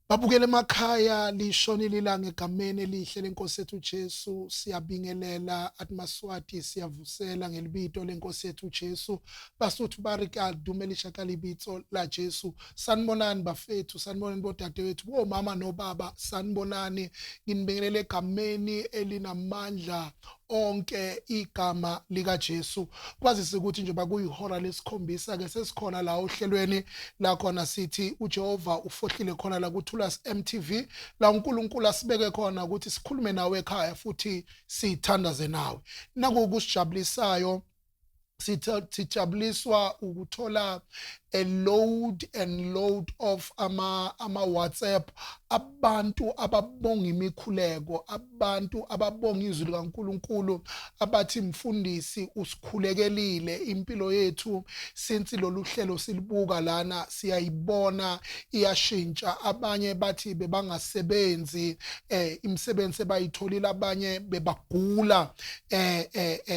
Babukele emakhaya, lishonile ilanga. Egameni elihle lenkosi yethu Jesu siyabingelela. Atmaswati siyavusela ngelibito lenkosi yethu Jesu. Basotho ba re ka dumelisha ka lebitso la Jesu. Sanibonani bafethu, sanibonani bodadewethu, bomama nobaba, sanibonani. Nginibingelela egameni elinamandla onke, igama lika Jesu. Kwazise ukuthi njengoba kuyihora lesikhombisa ke, sesikhona la ohlelweni la khona sithi uJehova ufohlile, khona la kuThulas MTV, la uNkulunkulu asibeke khona ukuthi sikhulume nawe ekhaya futhi sithandaze nawe. Naku kusijabulisayo, sijabuliswa ukuthola a load and load of ama WhatsApp, abantu ababonga imikhuleko, abantu ababonga izwi likaNkuluNkulu, abathi, "Mfundisi, usikhulekelile. Impilo yethu since lolu hlelo silibuka lana siyayibona iyashintsha." Abanye bathi bebangasebenzi, imisebenzi sebayitholile. Abanye bebagula,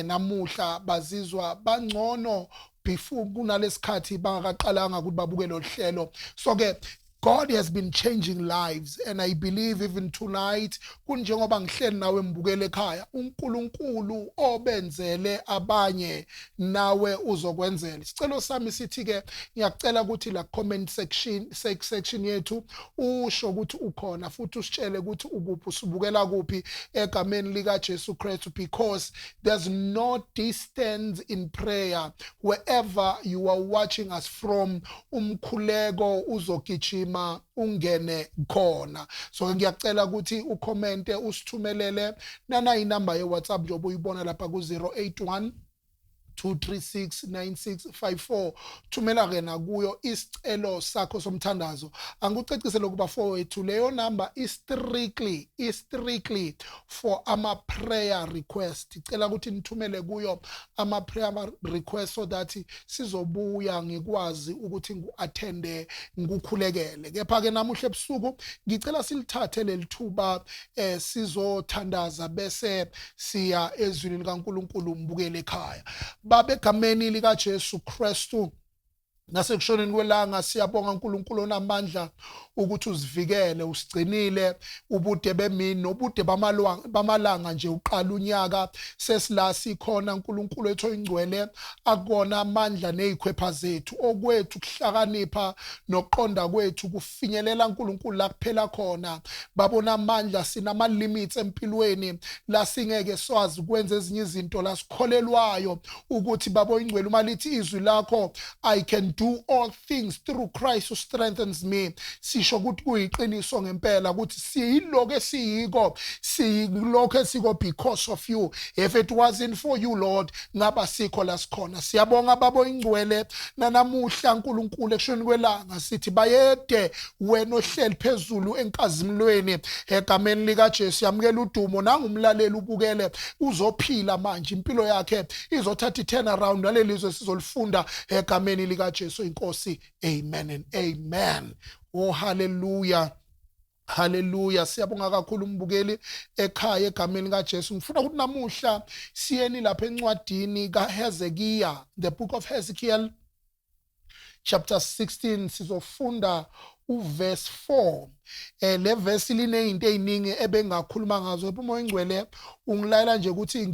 namuhla bazizwa bangcono before kunalesikhathi bangakaqalanga ukuthi babuke lo hlelo. So ke God has been changing lives, and I believe even tonight, kunjengoba ngihleli nawe mbukele ekhaya, uNkulunkulu obenzele abanye nawe uzokwenzela. Isicelo sami sithi ke, ngiyakucela ukuthi la comment section yethu usho ukuthi ukhona futhi usitshele ukuthi ukuphi, usubukela kuphi, egameni lika Jesu Christ, because there's no distance in prayer. Wherever you are watching us from, umkhuleko uzogijima ungene khona. So ngiyacela ukuthi ucommente, usithumelele nana inamba ye WhatsApp njengoba uyibona lapha ku 081 236 9654. Thumela ke nakuyo isicelo sakho somthandazo. Angikucecise lokuba bafowethu, leyo number is strictly for ama prayer request. Cela ukuthi nithumele kuyo ama prayer request so that sizobuya ngikwazi ukuthi ngiattende, ngikukhulekele. Kepha ke namuhla ebusuku ngicela silithathe lelithuba, sizothandaza bese siya ezwini likaNkuluNkulu. Mbukele ekhaya, Baba, egameni lika Jesu Kristu, nasekushoneni kwelanga siyabonga uNkulunkulu onamandla ukuthi usivikele, usigcinile ubude bemini nobude bamalanga nje uqala unyaka sesila sikhona. uNkulunkulu wethu oyingcwele, akona amandla nezikhwepha zethu, okwethu kuhlakanipha nokuqonda kwethu kufinyelela uNkulunkulu la kuphela khona. Babona amandla, sinama limits empilweni la singeke swazi ukwenza ezinye izinto la sikholelwayo ukuthi, Baba oyingcwele, uma lithi izwi lakho, "I can do all things through Christ who strengthens me," sisho ukuthi kuyiqiniso ngempela ukuthi siyiloko esiyiko, siyilokho esiko because of you. If it wasn't for you, Lord, ngaba sikho la sikhona. Siyabonga, Baba oyingcwele. Nanamuhla uNkulunkulu, ekushoni kwelanga sithi bayede wena ohleli phezulu enkazimulweni. Egameni lika Jesu yamukela udumo. Nangumlaleli ubukele uzophila manje, impilo yakhe izothatha i-turn around naleli zwe sizolifunda, egameni lika Jesu inkosi. Amen and amen. Oh, hallelujah. Haleluya, siyabonga kakhulu umbukeli ekhaya egameni kaJesu. Ngifuna ukuthi namuhla siyeni lapha encwadini kaHezekiah, the book of Hezekiel chapter 16. Sizofunda uverse 4. Le verse linezinto eziningi ebengakhuluma ngazo, kepha uMoya Ingcwele ungilayela nje ukuthi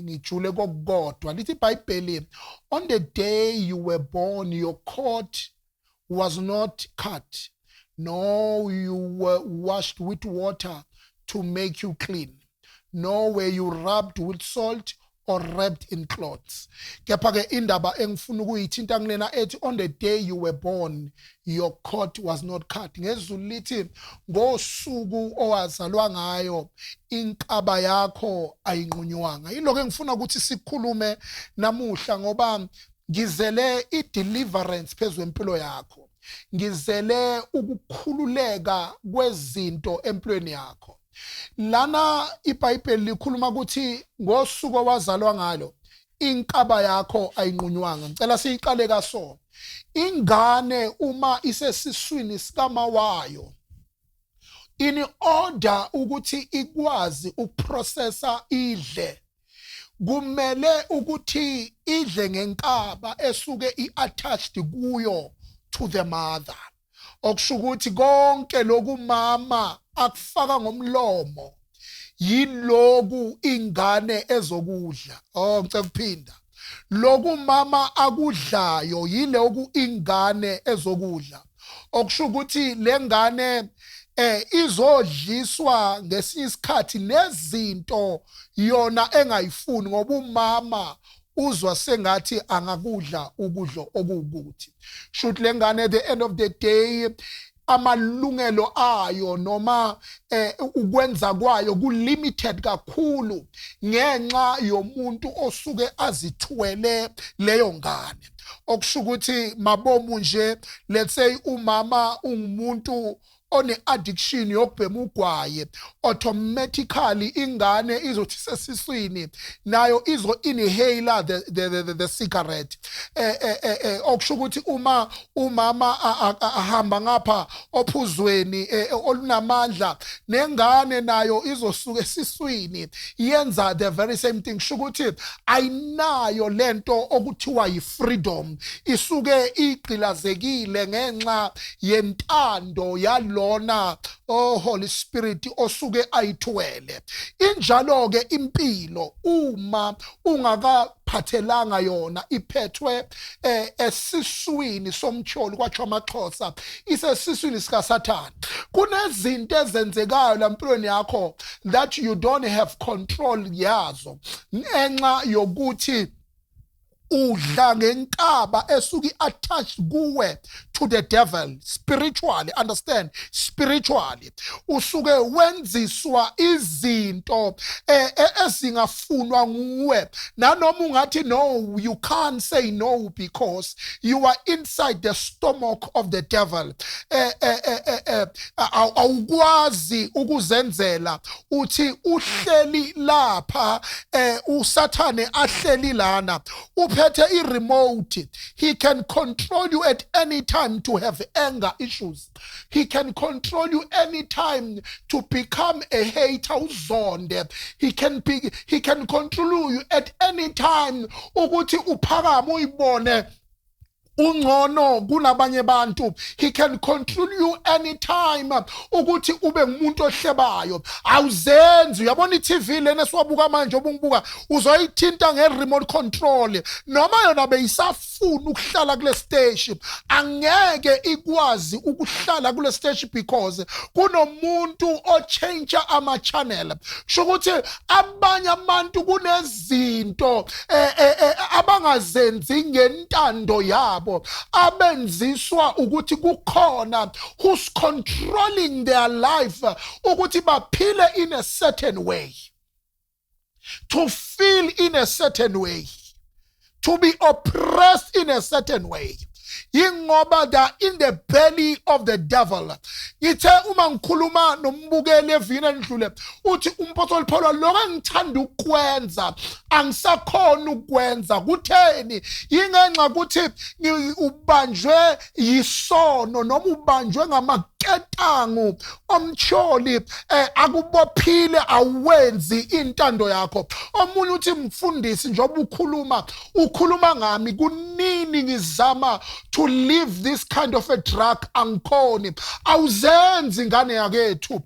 ngijule kokukodwa. Lithi iBhayibheli, "On the day you were born, your cord was not cut, nor you were washed with water to make you clean, nor were you rubbed with salt or wrapped in cloths." Kepha ke indaba engifuna ukuyithinta kulena ethi, "On the day you were born, your cord was not cut." NgesiZulu lithi, ngosuku owazalwa ngayo inkaba yakho ayinqunywanga. Yiloko engifuna ukuthi sikhulume namuhla, ngoba ngizele i-deliverance phezulu kwempilo yakho, ngizele ukukhululeka kwezinto empilweni yakho. Lana iBhayibheli likhuluma ukuthi ngosuku owazalwa ngalo inkaba yakho ayinqunywanga. Ngicela siyiqale kaso. Ingane uma isesiswini sikama wayo, in order ukuthi ikwazi ukuprocessa idle, kumele ukuthi idle ngenkaba esuke iattached kuyo, to the mother. Okusho ukuthi konke lokumama akufaka ngomlomo yiloku ingane ezokudla. Oh, ngicela ukuphinda. Loku mama akudlayo yiloku ingane ezokudla. Okusho ukuthi lengane izodliswa ngesinye isikhathi nezinto yona engayifuni, ngoba umama uzwa sengathi angakudla ukudla okuwukuthi. Shuthi lengane at the end of the day amalungelo ayo noma ukwenza kwayo ku limited kakhulu ngenxa yomuntu osuke azithwele leyo ngane. Okusho ukuthi mabomu nje, let's say umama ungumuntu one addiction yokubhema ugwaye, automatically ingane izothi sesiswini nayo izo inhale the cigarette. Okusho ukuthi uma umama ahamba ngapha ophuzweni olunamandla, nengane nayo izosuka esiswini yenza the very same thing. Kusho ukuthi ayinayo lento okuthiwa yi-freedom, isuke igqilazekile ngenxa yentando yalona, oh Holy Spirit, osuke ayithwele. Injalo ke impilo uma ungakaphathelanga yona, iphethwe esiswini somtyholi, kwatsho amaXhosa, isesiswini sikaSathane. Kunezinto ezenzekayo la empilweni yakho that you don't have control yazo ngenxa yokuthi udla ngenkaba esuke attached kuwe to the devil spiritually. Understand, spiritually usuke wenziswa izinto ezingafunwa nguwe, nanoma ungathi no, you can't say no because you are inside the stomach of the devil. Awukwazi ukuzenzela, uthi uhleli lapha, uSathane ahleli lana, uphethe i-remote. He can control you at any time to have anger issues. He can control you anytime to become a hater, uzonde. He can control you at any time ukuthi uphakame uyibone ungcono kunabanye abantu. He can control you anytime ukuthi ube ngumuntu ohlebayo. Awuzenzi, uyabona i-TV lena esiwabuka manje, obungibuka, uzoyithinta nge-remote control, noma yona beyisafuna ukuhlala kule station, angeke ikwazi ukuhlala kule station because kunomuntu ochange ama-channel. Kusho ukuthi abanye abantu kunezinto abangazenzi ngentando yabo, abenziswa ukuthi kukhona who's controlling their life ukuthi baphile in a certain way, to feel in a certain way, to be oppressed in a certain way, yingoba they are in the belly of the devil. Ngithe uma ngikhuluma nombukeli evini endlule, uthi umpostoli Paul, lokho engithanda ukwenza angisakhona ukwenza. Kutheni? Yingenxa ukuthi ubanjwe yisono noma ubanjwe ngamaketangu omtyholi, akubophile, awenzi intando yakho. Omunye uthi, "Mfundisi, njengoba ukhuluma, ukhuluma ngami. Kunini ngizama to leave this kind of a drug, angikhoni." Awuzenzi, ingane yakethu.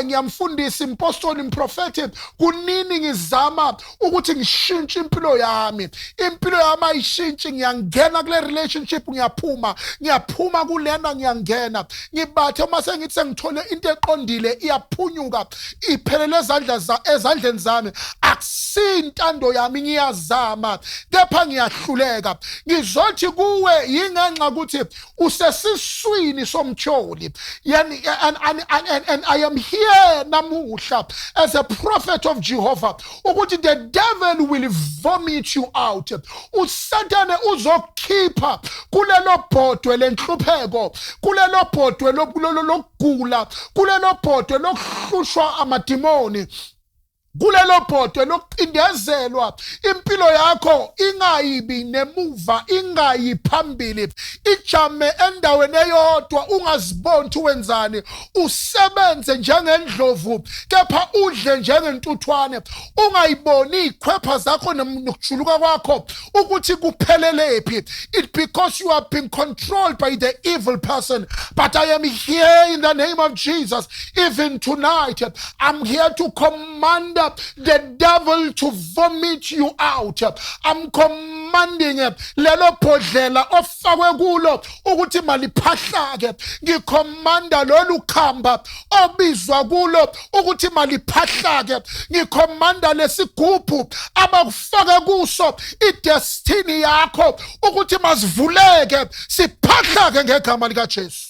Ngiyamfundisa impostoli, improfeti, kunini ngizama ukuthi ngishintshe impilo yami, impilo yami ayishintshi. Ngiyangena kule relationship, ngiyaphuma, ngiyaphuma kulena, ngiyangena. Ngibathe uma sengithi sengithole into eqondile, iyaphunyuka, iphelele ezandla ezandleni zami. Akusintando yami, ngiyazama kepha ngiyahluleka. Ngizothi kuwe, yingenxa ukuthi usesiswini somtyholi. Yani and I am here namuhla as a prophet of Jehovah ukuthi the devil will vomit you out. Usathane uzokhipha kulelo bhodwe lenhlupheko, kulelo bhodwe lokugula, kulelo bhodwe lokuhlushwa amadimoni. Kulelo bhodwe lokucindezelwa, impilo yakho ingayibi nemuva, ingayi phambili, ijame endaweni eyodwa, ungaziboni ukuthi wenzani, usebenze njengendlovu kepha udle njengentuthwane, ungayiboni izikhwepha zakho nokujuluka kwakho ukuthi kuphelelephi. It because you are being controlled by the evil person. But I am here in the name of Jesus. Even tonight, I'm here to command the devil to vomit you out. I'm commanding lelo bhodlela ofakwe kulo ukuthi maliphahlake. Ngicommanda lolu khamba obizwa kulo ukuthi maliphahlake. Ngicommanda lesigubhu abakufake kuso idestiny yakho ukuthi masivuleke, siphahlake ngegama likaJesu.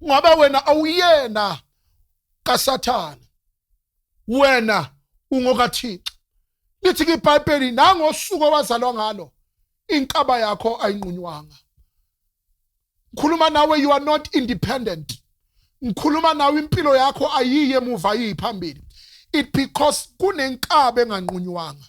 Ngoba wena awuyena kaSathane, wena ungokaThixo. Lithi ke iBhayibheli, nangosuku owazalwa ngalo inkaba yakho ayinqunywanga. Ngikhuluma nawe, you are not independent. Ngikhuluma nawe, impilo yakho ayiye emuva, ayiyi phambili. It because kunenkaba enganqunywanga.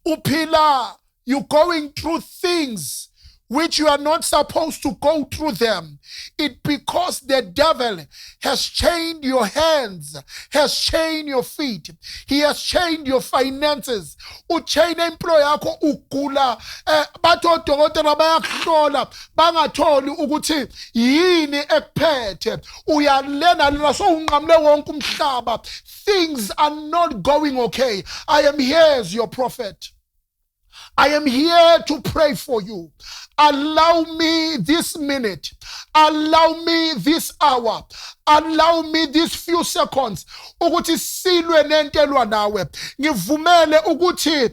Uphila, you going through things which you are not supposed to go through them. It because the devil has chained your hands, has chained your feet, he has chained your finances. Uchain impilo yakho, ugula, bathi odokotela bayakuhlola bangatholi ukuthi yini ekuphethe. Uyalena lena, so unqamule wonke umhlaba. Things are not going okay. I am here as your prophet. I am here to pray for you. Allow me this minute. Allow me this hour. Allow me these few seconds ukuthi silwe nento elwa nawe. Ngivumele ukuthi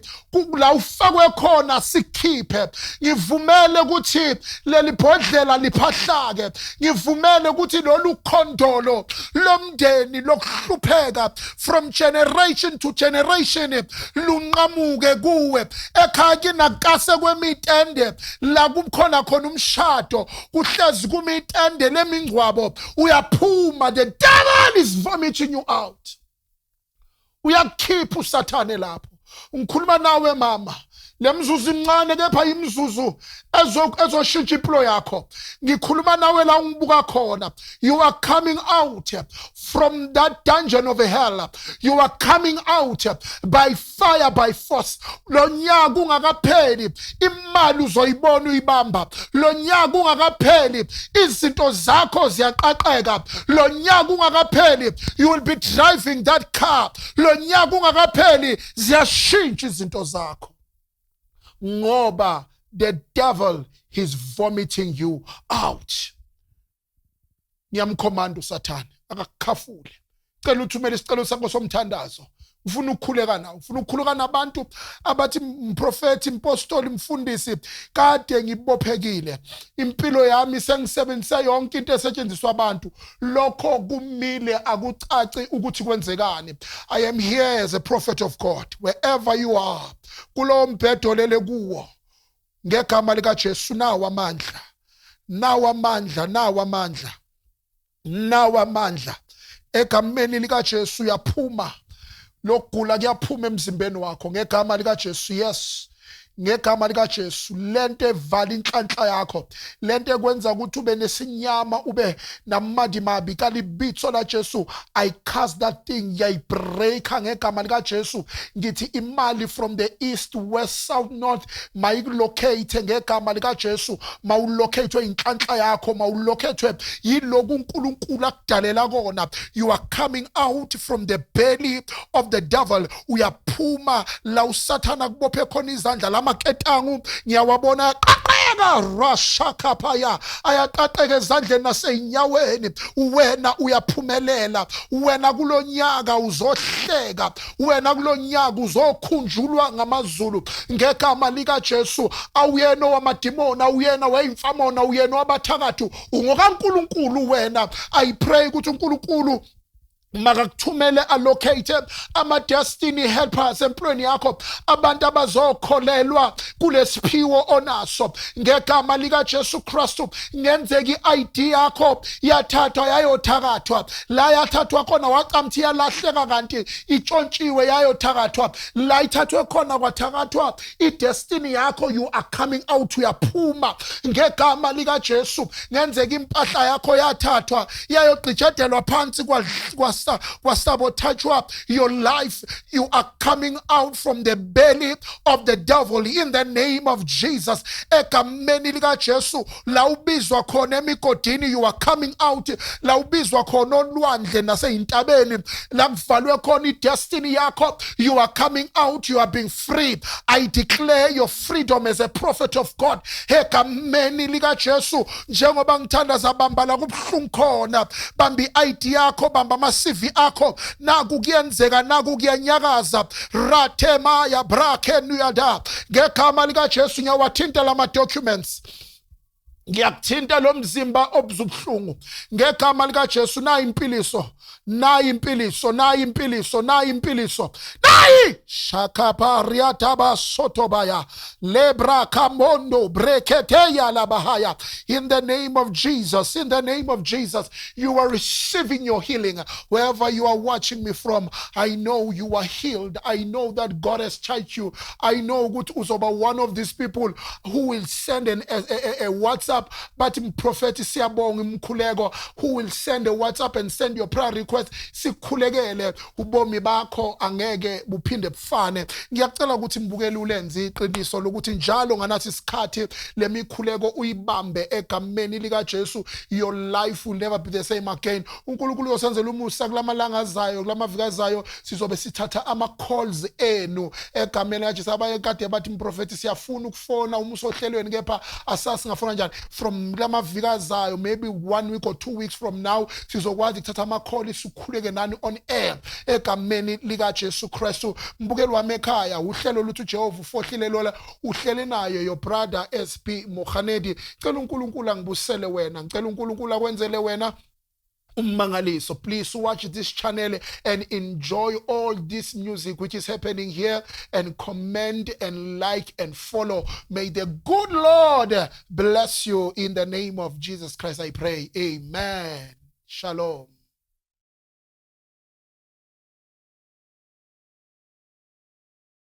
la ufakwe khona sikhiphe. Ngivumele ukuthi leli bhodlela liphahlake. Ngivumele ukuthi lolu khondolo lomndeni lokuhlupheka from generation to generation lunqamuke kuwe. Ekhaya kinakase kwemitende la kukhona khona umshado, kuhlezi kumitende lemingcwabo, uyaphuma. The devil is vomiting you out. Uyakukhipha uSathane lapho. Ngikhuluma nawe mama, lemzuzu imncane kepha imizuzu ezoshintsha impilo yakho. Ngikhuluma nawe la ungibuka khona. You are coming out from that dungeon of hell. You are coming out by fire, by force. Lo nyaka ungakapheli, imali uzoyibona uyibamba. Lo nyaka ungakapheli, izinto zakho ziyaqaqeka. Lo nyaka ungakapheli, you will be driving that car. Lo nyaka ungakapheli, ziyashintsha izinto zakho, ngoba the devil is vomiting you out. Ngiyamkhomanda uSathane akakukhafule. Cela uthumele isicelo sakho somthandazo. Ufuna ukukhuleka nawe, ufuna ukukhuleka nabantu abathi, "Mprofeti, mpostoli, mfundisi, kade ngibophekile, impilo yami sengisebenzisa yonke into esetshenziswa abantu, lokho kumile, akucaci ukuthi kwenzekani." I am here as a prophet of God. Wherever you are, kulowo mbhedo lele kuwo, ngegama likaJesu, nawo amandla, nawo amandla, nawo amandla, nawo amandla, egameni likaJesu uyaphuma. Lokugula kuyaphuma emzimbeni wakho ngegama likaJesu. Yes, ngegama likaJesu, lento evala inhlanhla yakho, lento ekwenza ukuthi ube nesinyama, ube namadi mabi, ka lebitso la Jesu, I cast that thing, ngiyayibreaka ngegama likaJesu. Ngithi imali from the east, west, south, north mayikulocate ngegama likaJesu. Mawulocate inhlanhla yakho, mawulocate yiloku uNkulunkulu akudalela kona. You are coming out from the belly of the devil. Uyaphuma la uSathana kubophe khona izandla. Lamaketangu ngiyawabona qaqeka, rashakaphaya, ayaqaqeka ezandleni naseyinyaweni. Wena uyaphumelela. Wena kulonyaka uzohleka. Wena kulonyaka uzokhunjulwa ngamaZulu ngegama likaJesu. Awuyena wamadimoni, awuyena wayimfamona, awuyena wabathakathi, ungokaNkulunkulu wena. I pray ukuthi uNkulunkulu Makakuthumele, allocate ama destiny helpers empilweni yakho, abantu abazokholelwa kulesiphiwo onaso ngegama lika Jesu Kristu. Ngenzeka iID yakho yathathwa yayothakathwa, la yathathwa khona wacamthi yalahleka, kanti itshontshiwe yayothakathwa. La ithathwe khona kwathakathwa idestiny yakho, you are coming out, uyaphuma ngegama lika Jesu. Ngenzeka impahla yakho yathathwa yayogqijedelwa phansi, kwasabotachwa your life, you are coming out from the belly of the devil in the name of Jesus. Egameni lika Jesu, la ubizwa khona emigodini, you are coming out. La ubizwa khona olwandle naseyintabeni, la kuvalwe khona idestiny yakho, you are coming out, you are being free. I declare your freedom as a prophet of God egameni lika Jesu. Njengoba ngithandaza, bamba la kubuhlungu khona, bamba i-ID yakho, bamba ama CV akho. Naku kuyenzeka, naku kuyanyakaza. Rathema ya brake nuyada, ngegama lika Jesu ngiyawathinta lama documents, ngiyakuthinta lo mzimba obuzubuhlungu ngegama lika Jesu. Nayi impiliso, nayi impiliso, nayi impiliso, nayi impiliso, nayi shakapariataba sotobaya lebra kamondo breketeya labahaya. In the name of Jesus, in the name of Jesus, you are receiving your healing. Wherever you are watching me from, I know you are healed. I know that God has touched you. I know ukuthi uzoba one of these people who will send a WhatsApp bathi, "Mprofeti, siyabonga imkhuleko," who will send a WhatsApp and send your prayer request, sikhulekele. Ubomi bakho angeke buphinde bufane. Ngiyacela ukuthi mbukele, ulenze iqiniso lokuthi njalo nganathi isikhathi lemikhuleko uyibambe egameni lika Jesu. Your life will never be the same again. uNkulunkulu uyosenzela umusa kulamalanga azayo, kulamaviki azayo, sizobe sithatha ama calls enu egameni lika Jesu. Abaye kade bathi, "Mprofeti, siyafuna ukufona uma usohlelweni, kepha asasi singafona kanjani?" From kulamaviki azayo, maybe one week or 2 weeks from now, sizokwazi ukuthatha ama call, sikhuleke nani on air egameni lika Jesu Kristu. Mbukeli wami ekhaya, uhlelo luthi uJehova ufohlile lola, uhlele nayo your brother SB Mohanedi. Cela uNkulunkulu angibusele wena, ngicela uNkulunkulu akwenzele wena ummangaliso. Please watch this channel and enjoy all this music which is happening here, and comment and like and follow. May the good Lord bless you. In the name of Jesus Christ I pray, amen. Shalom.